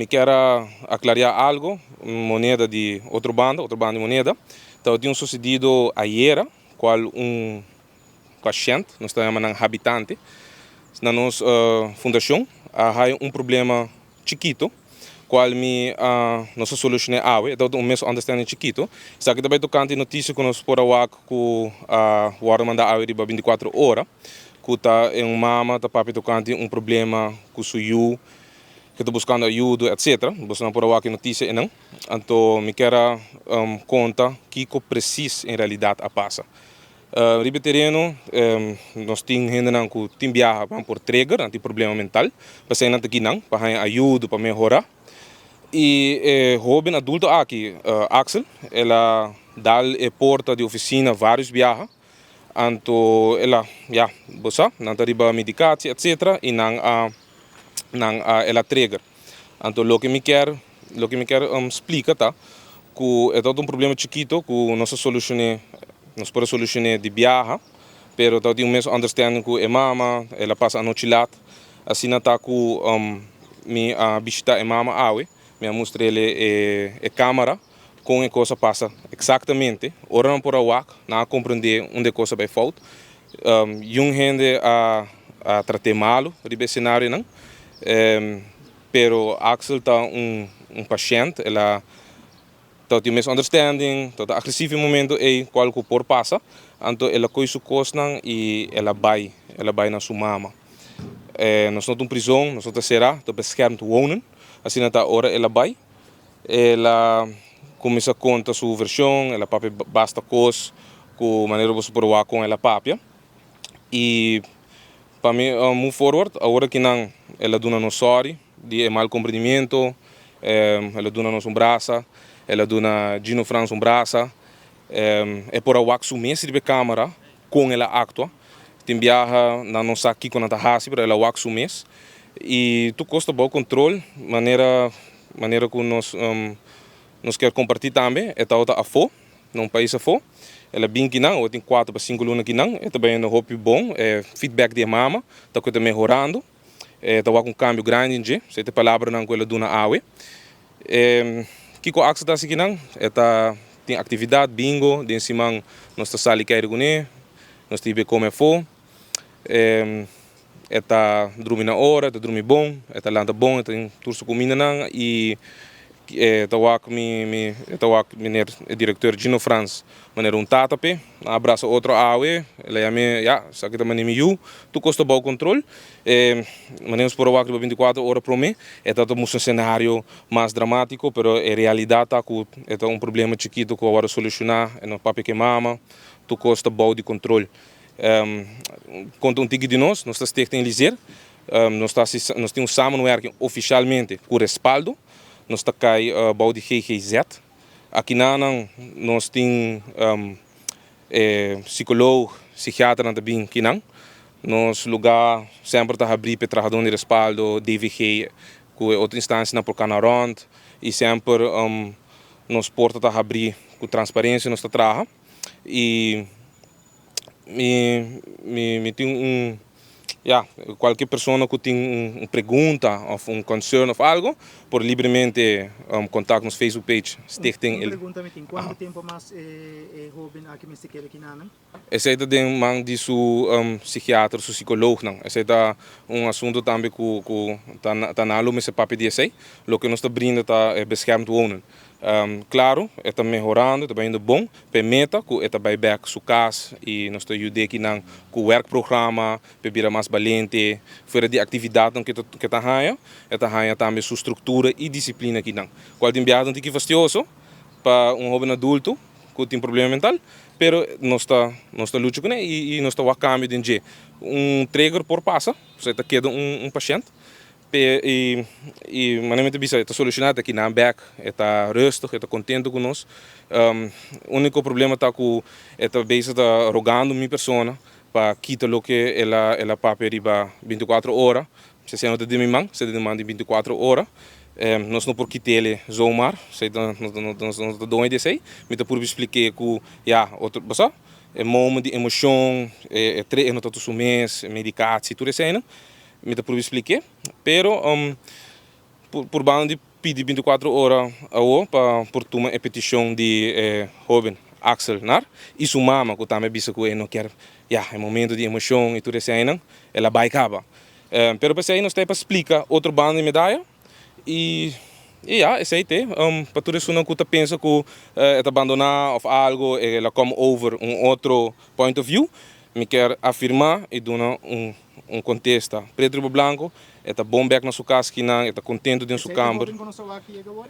Mi kier a aclaria algo, moneda di otro banda, otro banda di moneda. Tabatin un sucedido ayera, cual un pashent, nos ta yama nan habitante, na nos fundacion a haya un problema chikito, cual mi a nos a soluciona awe. E tabata un misunderstanding chikito. Esaki ta bay tocante e noticia cu nos por a wak cu a wordo manda awe riba 24 ora, cu ta un mama ta papia tocante un problema cu su yu, cu ta buscando ayudo, etc. Bosonan por a wak e noticia einan. Anto mi kier a conta kico precies en realidad a pasa. Riba e tereno nos tin hendenan ku tin biaha pa nan por trigger, nan tin problema mental, p'esei nan ta kinan pa haña ayudo pa mehorá. I e hóben adulto aki, Axel, el a dal e porta di ofisina vários biaha, anto el a, ya, bo sa, nan ta riba medikatie etcetera i nan a nan a el a trigger. Anto loke mi kier loke mi kier splika ta ku e tabata un problema chikito ku nos a solushoné, nos por a solushoné di biaha, pero tabatin un misunderstanding ku e mama, el a pasa anochi lat, asina ta ku mi a bishita e mama awe, mi a mustr'el e kamera kon e kos a pasa eksaktamente, ora nan por a wak nan a komprendé unda e kos a bai fout. Yun hende a trat'é malu riba e senarionan, pero Axel ta un pashènt, el a tabatin un misunderstanding, tabata agresivo e momento ei, kual ku por pasa, anto el a kohe su kosnan i el a bai, el a bai na su mama. Nos no ta un prizon, nos no ta será, ta beschermd wonen, asina ta ora el a bai, El a kuminsá konta su vershon, el a papia basta kos ku manera boso por wak kon el a papia. I pa mi move forward, awor aki nan el a duna nos sòri di e mal komprendimiento, el a duna nos un brasa, el a duna Gino Frans un brasa, e por a wak su mes riba e kamera kon el a aktua. Tin biaha nan no sa kiko nan ta hasi, pero el a wak su mes. I tur kos ta bou kontrol, manera manera ku nos nos kier kompartí tambe, e tabata afó, na un pais afó. El a bin kinan, awor tin kuater pa sinku luna kinan. E ta bayendo hopi bon. E feedback di e mama ta ku e ta mehorando. E ta wak un kambio grandi den dje. Esei ta e palabranan ku el a duna awe. E kiko Axel ta hasi kinan? E ta tin aktividat, bingo, den siman nos ta sali keri kuné, nos ta hiba e kome afó. E ta drumi na ora, e ta drumi bon, e ta lanta bon, e ta tin tur su kumindanan i e ta wak mi mi e ta wak meneer e direkteur Gino Frans manera un tata p'e. Nan a brasa otro awe, el a yam'é, ya, esaki ta manera mi yu, tur kos ta bou kontrol. E manera nos por a wak riba binticuatro ora promé, e ta ta mustra un senario mas dramátiko, pero e realidat ta ku e ta un problema chikitu ku a wòrdu solushoná, e no papia ku e mama, tur kos ta bou di kontrol. Konta un tiki di nos, nos ta Stichting Lizer, nos ta hasi nos tin un samenwerking ofishalmente ku Respaldo, nos ta kai bou di GGZ. Akinanan nos tin e psikoloog, psikiaternan ta bin kinan. Nos lugá semper ta habrí pa e trahadónan di Respaldo, DVG ku e otro instansianan por kana rònt i semper nos porta ta habrí ku transparensia nos ta traha i Mi mi mi tin un ya cualkier persona cu tin un pregunta of un concern of algo por libremente contact nos Facebook page Stichting Un pregunta mi tin, cuanto tempo mas e hoben aki mester keda kinanan? Esey ta den man di su psikiater, su psicoloognan. Esey ta un asunto tambe cu cu ta nan lo mester papia di esey. Loke nos ta brinda ta e beschermd wonen. Claro, e ta mehorando, e ta bayendo bon, p'e meta cu e ta bay bek su cas y nos ta yud'é kinan cu werkprograma p'e bira mas balente. Fuera di actividadnan cu e ta haña, e ta haña tambe su structura y disciplina kinan. Cual tin biaha ta un tiki fastioso pa un hoben adulto cu tin problema mental, pero nos ta nos ta lucha cun'é y nos ta wak cambio den dje. Un trigger por pasa, pasobra e ta keda un pashent. Pe i i manera mi ta bisa e ta soluciona ta kinan bek, e ta rustig, e ta contento cu nos. Unico problema ta cu e ta bezig ta rogando mi persona pa kita loke el a el a papia riba binticuatro ora. Si esei no ta den mi man, esei ta den man di binticuatro ora. Nos no por kit'el zomaar, esei ta nos no ta doño di esei. Mi ta purba splik'é cu ya otro bo sa e moment di emocion, e tre e no ta tur su mes, e medicatie tur eseinan. Mi ta purba splik'é, pero Purbando di pidi 24 ora awo pa por tuma e peticion di e hoben Axel Nar y su mama cu tambe bisa cu e no kier, ya, e momento di emocion y tur eseinan el a bay caba. Pero p'esey nos ta pa splica otro banda di medaya y ya, esey te pa tur esunnan cu ta pensa cu e ta abandona of algo, el a come over un otro point of view. Mi kier afirma y duna un contesta preto riba blanco: e ta bon bek na su cas kinan, e ta contento den su camber.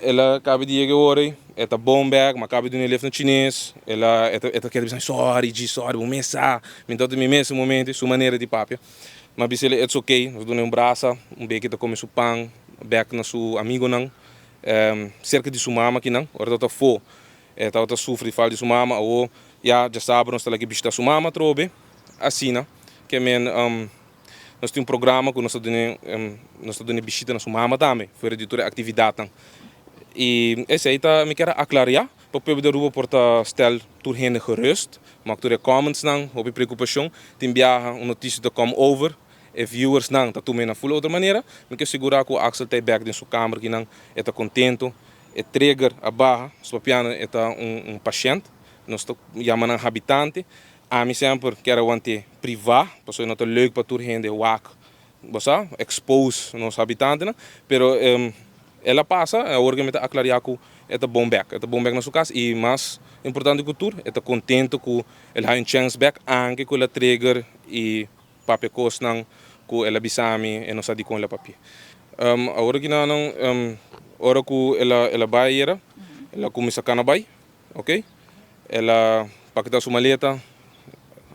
El a caba di yega ora, e ta bon bek, m'a caba di duna les na chines, el a e ta keda bisa: "Sorry, G, sorry, bo mesa, mi ta mi mes momento", su manera di papia. M'a bis'e it's okay, nos duna un brasa, un beki ta come su pan, bek na su amigonan, cerca di su mama kinan, ora ta fo, e ta sufri falta di su mama, o ya diasabra nos ta aki bishita su mama trobe, asina, kiermen nos tin un programa cu nos ta duna bishita na su mama tambe, fuera di tur actividad. Y esey ta, mi kier aclara, pa pueblo di Aruba por ta stel tur hende gerust, maar tur comments nan, hopi preocupacion, tin biaha un noticia ta come over, e viewers nan ta tuma na full otro manera. Mi kier sigura cu Axel ta back den su camber kinan, e ta contento, e trigger a baha, su piano e ta un paciente, nos ta yama nan habitante. Ami semper kier want'e priva, pasobra no ta leuk pa tur hende wak, bo expose nos habitantenan, pero el a pasa, awor cu mi ta aclara cu e ta bon back, e ta bon back na su cas y, mas importante cu tur, e ta contento cu el a un chance back, aunke cu el a trigger y papia cosnan cu el a bisami y no sa di con el a papia. Awor cu nan ora cu el a bay era, el a cuminsa cana bay, ok? El a paketa su maleta,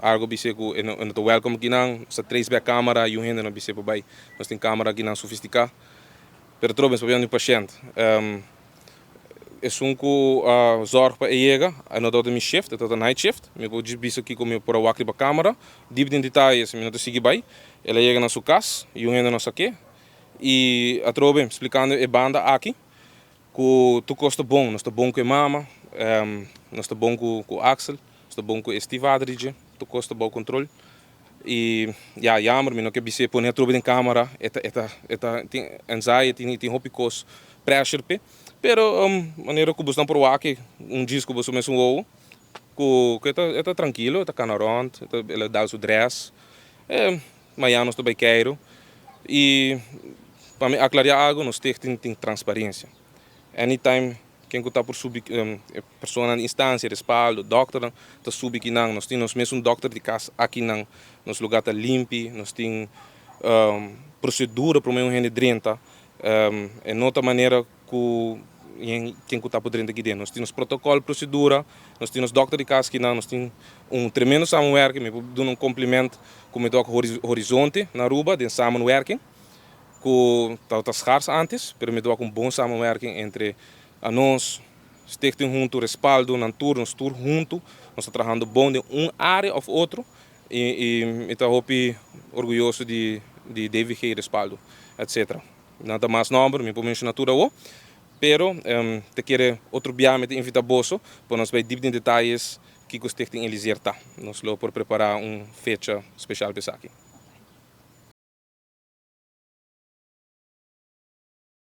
algo bis'e cu e no ta welcome akinan, sa trace back camera, y hende no bis'e pa bay. Nos tin camera akinan sofistica. Pero trobe, papiando di paciente. Esun cu zorg pa yega, no ta mi shift, ta night shift. Mi por bisa aki cu mi por wak riba camera, diep den detaye, mi no ta sigui bay. El a yega na su cas, y hende no sa ke. Y atrobe, explicando e banda aki, cu tur cos ta bon, nos ta bon cu mama, nos ta bon cu Axel, nos ta bon cu Steve Adrige, tur cos ta bou control. Y ja, jammer, mi no kier bisa pone atrobe den camera, e ta tin anxiety, tin hopi cos pressure pe. Pero manera cu bo por wak, un disco bo mes un cu e ta trankil, e ta cana rond, el a dal su dress. E, mañan nos ta bay keiro. Y pa mi aclara algo, nos tin transparencia. Anytime ken cu ta por subi persona di instancia, Respaldo, dokter, ta subi akinan, nos tin mes un dokter di cas akinan, nos lugar ta limpi, nos tin procedura pa un hende drenta, e no ta manera cu ken cu ta por drenta aki den. Nos tin protocolo, procedura, nos tin dokter di cas akinan, nos tin un tremendo samenwerking, mi por duna un compliment cu mi toca Horizonte na Aruba, di samenwerking, cu ta schaars antes, pero mi toca un bon samenwerking entre nos, Stichting Hunto, Respaldo, nan tur, nos tur hunto, nos ta trahando bon den un area of otro, y mi ta hopi orguyoso di DVG, Respaldo, etc. Nada mas nomber, mi por menciona tur awo, pero ta kere otro biaha mi ta invita boso, pa nos bay diep den detaye kico Stichting Elisier ta. Nos lo por prepara un fecha special pa esaki.